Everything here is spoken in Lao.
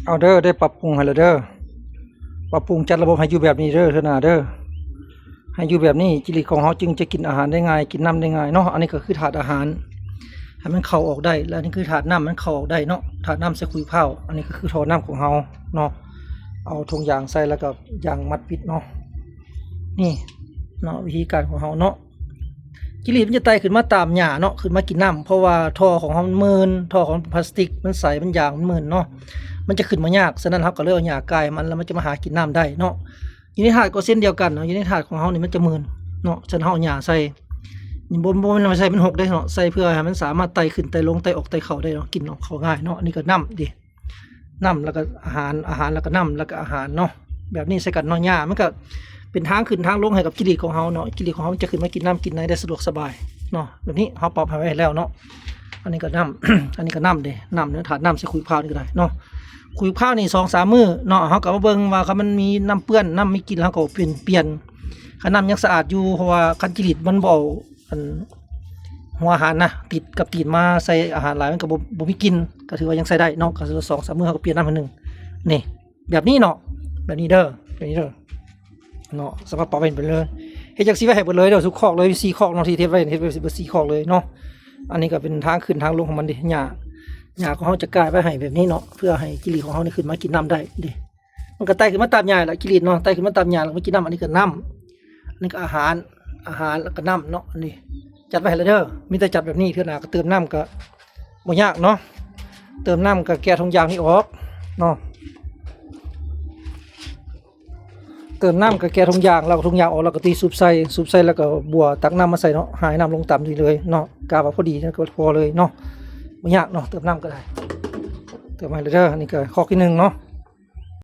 ເອົາເດີ ໄດ້ປັບປຸງໃຫ້ແລ້ວເດີ ປັບປຸງຈັດລະບົບໃຫ້ຢູ່ແບບນີ້ເດີ ເທື່ອໜ້າເດີ ໃຫ້ຢູ່ແບບນີ້ ຈິລິດຂອງເຮົາຈຶ່ງຈະກິນອາຫານໄດ້ງ່າຍ ກິນນ້ຳໄດ້ງ່າຍເນາະ. ອັນນີ້ກໍຄືທາດອາຫານ ໃຫ້ມັນເຂົ້າອອກໄດ້ ແລະ ອັນນີ້ຄືທາດນ້ຳ ມັນເຂົ້າອອກໄດ້ເນາະ ທາດນ້ຳໃສ່ຂຸຍພ້າວ. ອັນນີ້ກໍຄືທໍ່ນ້ຳຂອງເຮົາເນາະ ເອົາຖົງຢາງໃສ່ ແລ້ວກໍຢາງມັດປິດເນາະ. ນີ້ເນາະ ວິທີການຂອງເຮົາເນາະ ຈິລິດມັນຈະໄຕ່ຂຶ້ນມາຕາມຫຍ້າເນາະ ຂຶ້ນມາກິນນ້ຳ ເພາະວ່າທໍ່ຂອງເຮົາມັນມື່ນ ທໍ່ຂອງພລາສຕິກມັນໃສ ມັນຢາງມັນມື່ນເນາະ ມັນຈະຂຶ້ນມາຍາກ. ສະນັ້ນເຮົາກໍເລີຍເອົາຫຍ້າກ່າຍໃຫ້ມັນ ແລ້ວມັນຈະມາຫາກິນນ້ຳໄດ້ເນາະ. ຢູ່ໃນທາດກໍເຊັ່ນດຽວກັນເນາະ ຢູ່ໃນທາດຂອງເຮົານີ້ມັນຈະມື່ນເນາະ ສະນັ້ນເຮົາເອົາຫຍ້າໃສ່ ນີ້ບໍ່ ບໍ່ແມ່ນວ່າໃສ່ມັນຫົກເດ້ເນາະ ໃສ່ເພື່ອໃຫ້ມັນສາມາດໄຕ່ຂຶ້ນໄຕ່ລົງ ໄຕ່ອອກໄຕ່ເຂົ້າໄດ້ເນາະ ກິນອອກເຂົ້າງ່າຍເນາະ. ອັນນີ້ກໍນ້ຳເດ ນ້ຳ ແລ້ວກໍອາຫານ ອາຫານ ແລ້ວກໍນ້ຳ ແລ້ວກໍອາຫານເນາະ. ແບບນີ້ໃສ່ກັນເນາະ ຫຍ້າມັນກໍເປັນທາງຂຶ້ນທາງລົງໃຫ້ກັບຈິລິດຂອງເຮົາເນາະ ຈິລິດຂອງເຮົາມັນຈະຂຶ້ນມາກິນນ້ຳກິນໃນໄດ້ສະດວກສະບາຍເນາະ. ແບບນີ້ເຮົາປັບໃຫ້ໄວ້ແລ້ວເນາະ. ອັນນີ້ກໍນ້ຳ ອັນນີ້ກໍນ້ຳເດ ນ້ຳເນາະ ທາດນ້ຳໃສ່ຂຸຍພ້າວນີ້ກໍໄດ້ເນາະ. ຂຸຍພ້າວນີ້ສອງສາມມື້ເນາະ ເຮົາກໍມາເບິ່ງວ່າຄັນມັນມີນ້ຳເປື້ອນ ນ້ຳມີກິ່ນ ເຮົາກໍປ່ຽນ ປ່ຽນ ຄັນນ້ຳຍັງສະອາດຢູ່ ເພາະວ່າຄັນຈິລິດມັນບໍ່ເອົາ ອັນ ຫົວອາຫານນະ ຕິດກັບຕີນມາໃສ່ອາຫານຫຼາຍ ມັນກໍບໍ່ ບໍ່ມີກິ່ນ ກໍຖືວ່າຍັງໃຊ້ໄດ້ເນາະ. ກໍສອງສາມມື້ເຮົາກໍປ່ຽນນ້ຳໃຫ້ໜຶ່ງ ນີ້ ແບບນີ້ເນາະ ແບບນີ້ເດີ ແບບນີ້ເດີເນາະ. ສາມາດປັບໄວ້ເບິດເລີຍ ເຮັດຈັ່ງຊີ້ໄວ້ໃຫ້ເບິດເລີຍເດີ ທຸກຄອກເລີຍ ມີສີ່ຄອກເນາະ ທີ່ເຮັດໄວ້ ເຮັດໄວ້ເບິດສີ່ຄອກເລີຍເນາະ. ອັນນີ້ກໍເປັນທາງຂຶ້ນທາງລົງຂອງມັນເດ ຫຍ້າ ຫຍ້າຂອງເຮົາຈະກ່າຍໄວ້ໃຫ້ແບບນີ້ເນາະ ເພື່ອໃຫ້ຈິລິດຂອງເຮົານີ້ຂຶ້ນມາກິນນ້ຳໄດ້ເດ. ມັນກໍໄຕ່ຂຶ້ນມາຕາມຫຍ້າລະ ຈິລິດເນາະ ໄຕ່ຂຶ້ນມາຕາມຫຍ້າ ແລ້ວກໍມາກິນນ້ຳ. ອັນນີ້ກໍນ້ຳ ອັນນີ້ກໍອາຫານ ອາຫານ ແລ້ວກໍນ້ຳເນາະ. ອັນນີ້ຈັດໄວ້ໃຫ້ແລ້ວເດີ ມີແຕ່ຈັດແບບນີ້ ເທື່ອໜ້າກໍເຕີມນ້ຳກໍບໍ່ຍາກເນາະ. ເຕີມນ້ຳກໍແກະຖົງຢາງນີ້ອອກເນາະ ເຕີມນ້ຳກໍແກະຖົງຢາງ ແລ້ວກໍຖົງຢາງອອກ ແລ້ວກໍຕີສູບໃສ່ ສູບໃສ່ ແລ້ວກໍບົວຕັກນ້ຳມາໃສ່ເນາະ ໃຫ້ນ້ຳລົງຕາມນີ້ເລີຍເນາະ. ກະວ່າພໍດີນັ້ນກໍພໍເລີຍເນາະ ບໍ່ຍາກເນາະ. ເຕີມນ້ຳກໍໄດ້ ເຕີມໃຫ້ແລ້ວເດີ. ອັນນີ້ກໍຄອກທີໜຶ່ງເນາະ